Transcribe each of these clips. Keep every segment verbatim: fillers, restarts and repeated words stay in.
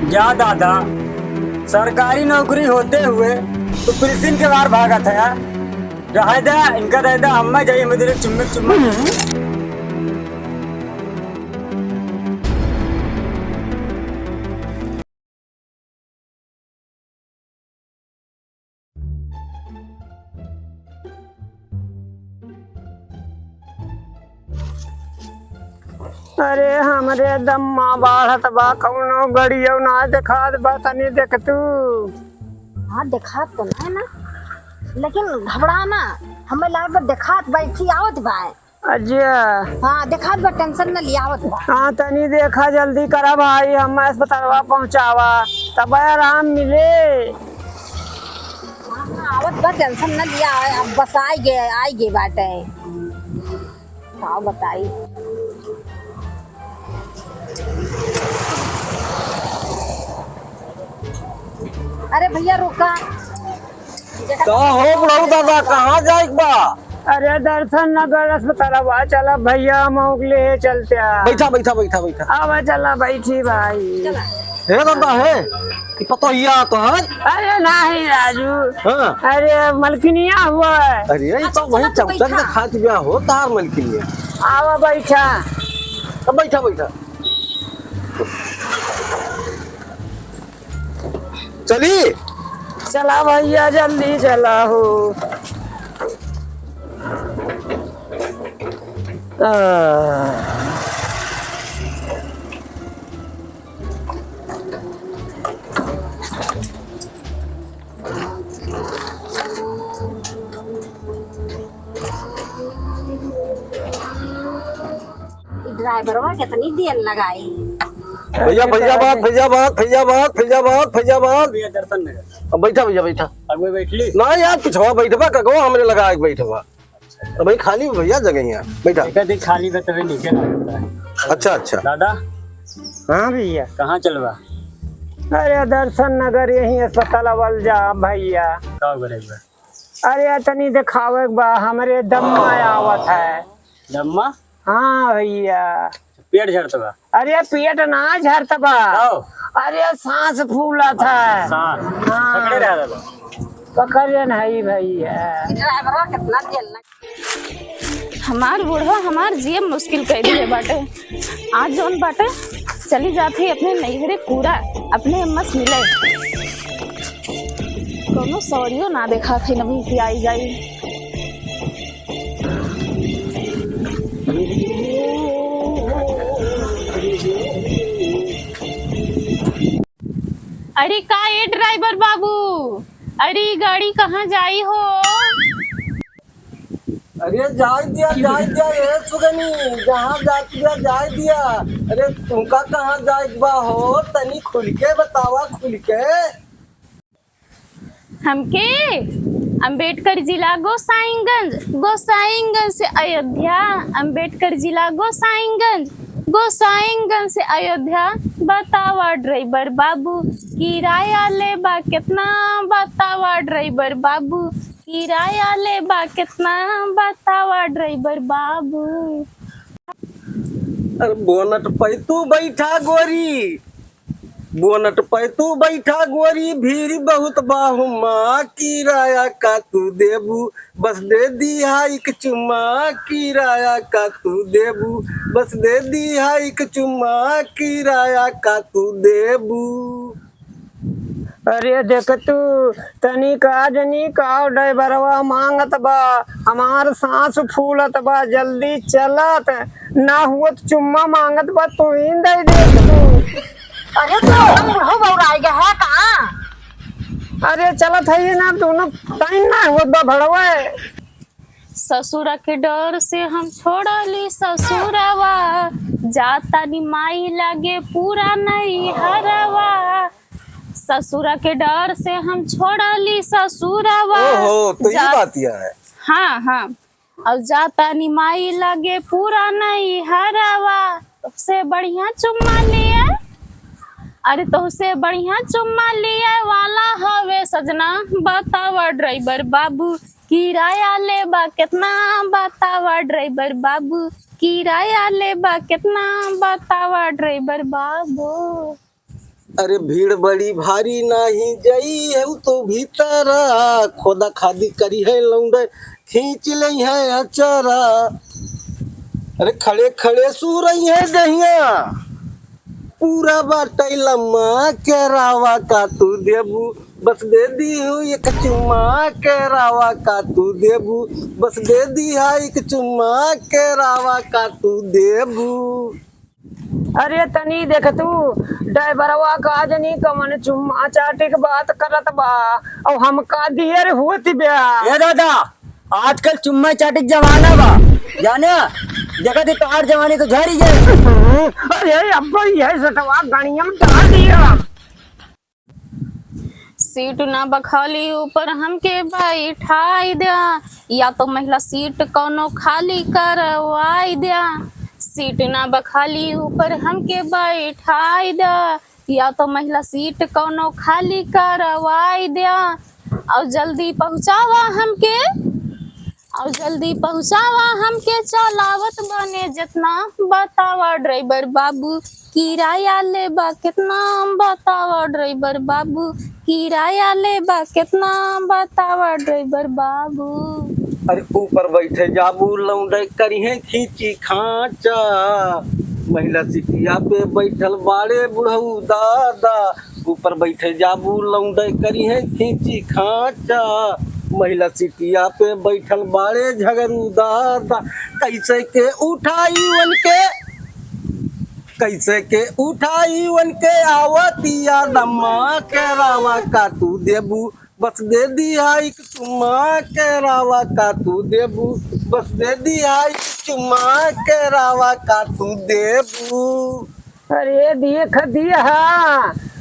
जा दादा, सरकारी नौकरी होते हुए तू पुलिसिन के बार भागत है। रहे दा, इनका दे दा, अम्मा जाई, हमें तेरे चुम्मे चुम्मे। अरे हमरे दम्मा बाढ़त बा, कौनो गड़ियो ना देखात बा, तनी देख तू। हाँ, देखात तो ना है ना, लेकिन घबरा ना, हमें लागत बा देखात बा, इठी आवत बा। अच्छा। हाँ, देखात बा, tension न लिया, आवत बा। हाँ, तनी देखा, जल्दी करा भाई, हम अस्पतालवा पहुँचावा, तब आराम मिले। हाँ, हाँ, आवत बा, tension न लिया, अब बस आई गे, आई गे बाटे। का बताई? अरे भैया, रुका। का हो बुढ़ऊ दादा, कहाँ जाए के बा? अरे दर्शन नगर अस्पतालवा चला भैया, मौक ले चलते हैं। बैठा, बैठा, बैठा, बैठा। आवा चला, बैठी भाई। चला। हे दादा, हे, कि पतोहिया तो है? अरे नाही राजू। हाँ। अरे मलकिनिया हुआ है। अरे, ये तो अच्छा, वही चला, तू चमचक बैठा। दिखात गया हो, तार मलकिनिया। आवा बैठा। अब बैठा, बैठा। चली? चला भैया, जल्दी चला हो। आ। ई ड्राइवरवा कितनी देर लगाई? भैया, भैया बात, भैया बात, भैया बात, भैया बात, भैया बात। भैया दर्शन नगर। अब बैठा भैया, बैठा। अब मैं बैठ ली? ना यार, पिछवा बैठबा, कगवा हमरे लगा के बैठबा। अब भाई खाली भैया जगह यहाँ बैठा। एक दिन खाली बा तबे नीचे लगता है। अच्छा, अच्छा। दादा। हाँ भैया। कहाँ चलबा? अरे दर्शन नगर यहीं अस्पताल अवल जा भैया। का करे बा? अरे तनी देखावे के बा, हमरे दम्मा आवत है। दम्मा? हाँ भैया। पेट झड़त बा? अरे पेट ना झड़त बा। आओ। अरे सांस फूलत है। सांस। हाँ। पकड़े रह दादा। पकड़े नहीं भैया। ड्राइवरवा कितना तेल लग- हमार बुढ़वा हमार जियब मुश्किल कर दिए बाटे। आज जौन बाटे चली जात ही अपने नैहरे पूरा अपने अम्मा से मिले। कौनो सवरियो ना देखा थे नवी की आई जाई। अरे का ए ड्राइवर बाबू, अरे ई गाड़ी कहाँ जाई हो? अरे जाए दिया, जाए दिया, ए सुगनी, जहाँ जात दिया, जाए दिया। अरे तुमका कहाँ जाए बा हो, तनी खुल के बतावा, खुल के। हमके अम्बेडकर जिला गोसाईगंज, गोसाईगंज से अयोध्या, अम्बेडकर जिला गोसाईगंज, गोसाईगंज से अयोध्या। बतावा ड्राइवर बाबू, किराया लेबा केतना? बतावा ड्राइवर बाबू, किराया लेबा केतना? बतावा ड्राइवर बाबू। अरे बोनट पे तू बैठा गोरी, बोनट पे तू बैठा गोरी, भीड़ बहुत बा हुमा, किराया का तू देबू, बस दे दिहा एक चुम्मा, किराया का तू देबू, बस दे दिहा एक चुम्मा, किराया का तू देबू। अरे देख तू, तनी का जनी का ड्राइवरवा मांगत बा, हमार सांस फूलत बा, जल्दी चलत, ना हुअत चुम्मा मांगत बा, तू ही दे दे तू। अरे तो एकदम बुढ़ऊ बौराई गया है का? अरे चलत है ये ना, दोनों टाइम ना हुअत बा भड़वे। ससुरा के डर से हम छोड़ली ससुरवा, जातानी माई लागे पूरा नैहरवा। ससुरा के डर से हम छोड़ली ससुरवा। ओहो, तो ये जा- बात यह है। हाँ, हाँ। और जातानी माई लागे पूरा नैहरवा। तोहसे बढ़िया चुम्मा लिए, अरे तोहसे बढ़िया चुम्मा लिए वाला हवे सजना। बतावा ड्राइवर बाबू, किराया लेबा केतना? बतावा ड्राइवर बाबू, किराया लेबा केतना? बतावा ड्राइवर बाबू। अरे भीड़ बड़ी भारी नाही जइहउ तू भीतरा, खोदा खादी करिहैं लौंडे खींच लइहैं अचरा। अरे खड़े खड़े सुरइहैं देहिया, पूरा बाटइ लम्मा केरावा का तू देबू, बस दे दिहु एक चुम्मा केरावा का तू देबू, बस दे दिहा एक चुम्मा केरावा का तू देबू। अरे तनी देख तू, ड्राइवरवा का जनी कवन चुम्मा चाटी के बात करत बा, अउ हमका दियर होत ब्या। ए दादा, आजकल चुम्मा चाटी के जमाना बा, जाने? देखत ही तोहार जवानी तो झरी गए। अरे अब्बा, यह सटवा गणिया में डाल दिया। सीट ना बखाली ऊपर हमके बैठाई द्या, या तो महिला सीट कौनो खाली करवाई द्या। सीट ना बखाली ऊपर हमके बैठाई द्या, या तो महिला सीट कौनो खाली करवाई द्या। अउ जल्दी पहुँचावा हमके, अउ जल्दी पहुँचावा हमके, चलावत बने जेतना। बतावा ड्राइवर बाबू, किराया लेबा केतना? बतावा ड्राइवर बाबू, किराया लेबा केतना? बतावा ड्राइवर बाबू। अरे ऊपर बैठे जाबू लौंडे करिहैं खींची खांचा, महिला सीटिया पे बैठल बाड़े बुढ़ऊ दादा। ऊपर बैठे जाबू लौंडे करिहैं खींची खांचा, महिला सीटिया पे बैठल बाड़े झगरू दादा। कैसे के उठाई उनके, कैसे के उठाई उनके आवतिया दम्मा केरावा का तू देबू, बस दे दिहा एक चुम्मा केरावा का तू देबू, बस दे दिहा एक चुम्मा केरावा का तू देबू। अरे देख दिया,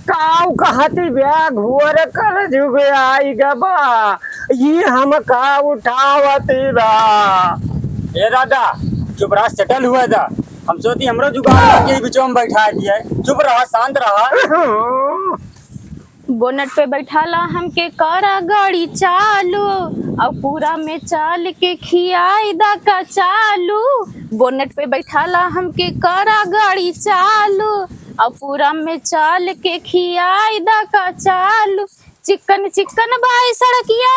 काऊ कहती ब्या, घोर कलजुग आई गबा, ये हमका उठावती बा। ए दादा, चुप रहा, सेटल हुआ था। हम सोची हमरो जुगाड़ लग गई, बीचों में बैठा दिया है। चुप रहा, शांत रहा। बोनट पे बैठाला हमके, करा गाड़ी चालू, अउ पूरा में चाल के खियाई दा का चालू। बोनट पे बैठाला हमके, करा गाड़ी चालू, अउ पूरा में चाल के खियाई दा का चालू। चिकन चिकन बाई सड़किया,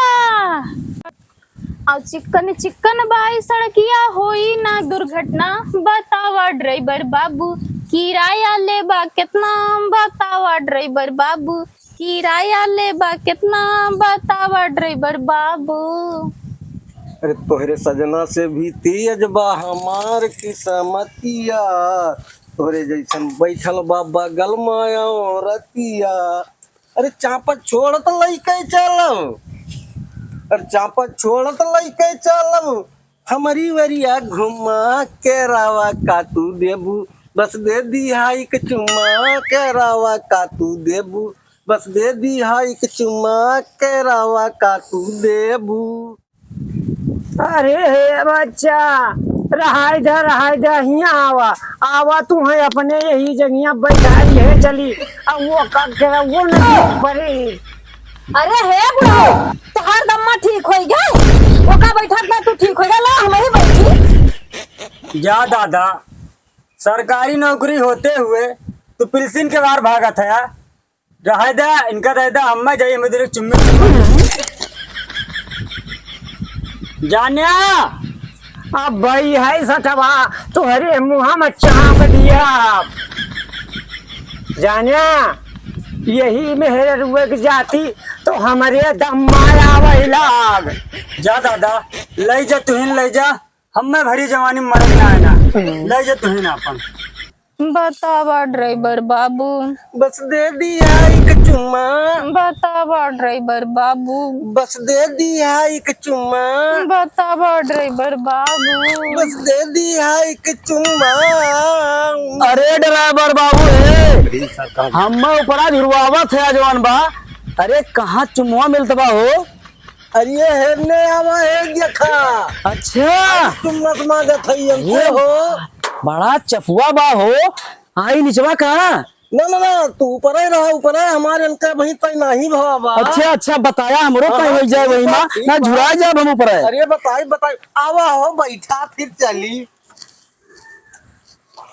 अउ चिकन चिकन बाई सड़किया, होई ना दुर्घटना। बतावा ड्राइवर बाबू, किराया लेबा केतना? बतावा ड्राइवर बाबू, किराया लेबा केतना? बतावा ड्राइवर बाबू। अरे तोहरे सजना से भी तेज बा हमार किस्मतिया, तोहरे जैसन बैठल बा बगल में औरतिया। अरे चापा छोड़त लइके चलब, अरे चापा छोड़त लइके चलब, हमरी वरिया घुमा केरावा का तू देबू, बस दे दिहा एक चुम्मा केरावा का तू देबू, बस दे दिहा एक चुम्मा केरावा का तू देबू। अरे हे बच्चा, रहाई दा, रहाई दा, हियाँ आवा, आवा तू है अपने यही जगिया बैठाई है चली, अब वो का करे वो नहीं पड़ी। अरे हे बुढ़ऊ, तोहार दम्मा ठीक होई गए, ओका बैठत ना तू ठीक होई गए, ला हम ही बैठी। जा दादा, सरकारी नौकरी होते हुए तू पिलसिन के बार भागत है। रहे दा, इनका रहे दा, अम्मा जाइए, हमें तेरे चुम्मे चुम्मे। जान्या। अब भाई है सटवा, तोहरे मुँह में चाप दिया। जान्या, यही मेहर रुए की जाती, तो हमरे दम्मा आवै लाग। जा दादा, ले जा तुहिन ले जा, हम्मे भरी जवानी मरक ना है ना। ले जा तुहिन आपन। बतावा ड्राइवर बाबू। बस दे दिया एक चुम्मा। बतावा ड्राइवर बाबू। बस दे दिया एक चुम्मा। बतावा ड्राइवर बाबू। बस दे दिया एक चुम्मा। अरे ड्राइवर बाबू, हे, हम्मा ऊपरा झुरवावत है जवान बा। अरे कहाँ चुम्मा मिलत बा हो? अरे हेने आवा, हे देखा। अच्छा। तुम मत मांगत है हमसे ये हो। बड़ा चफुआ बा हो। आई निचवा का? ना, ना, ना, तू ऊपरे रहा, ऊपरे, हमारे इनका वहीं तय नहीं भवा बा। अच्छा, अच्छा, बताया हमरो हाँ, तय हाँ, हो जाए ठीक वही बा, माँ, ठीक ना बा। झुरा जाब हम ऊपरे। अरे बताई, बताई, आवा हो, बैठा, फिर चली।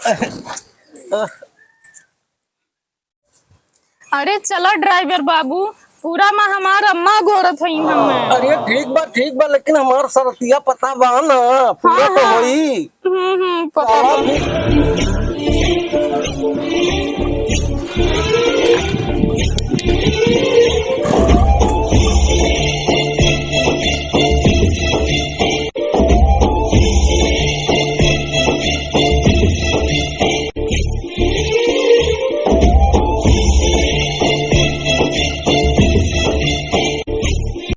अ, अ, अरे चला ड्राइवर बाबू, पूरा माँ हमार अम्मा गोरत हई हमें। अरे ठीक बा, ठीक बा, लेकिन हमार सरतिया पता बा ना, पूरा हाँ, तो हाँ। होई। हम्म, हम्म, पता चला बा। फिर।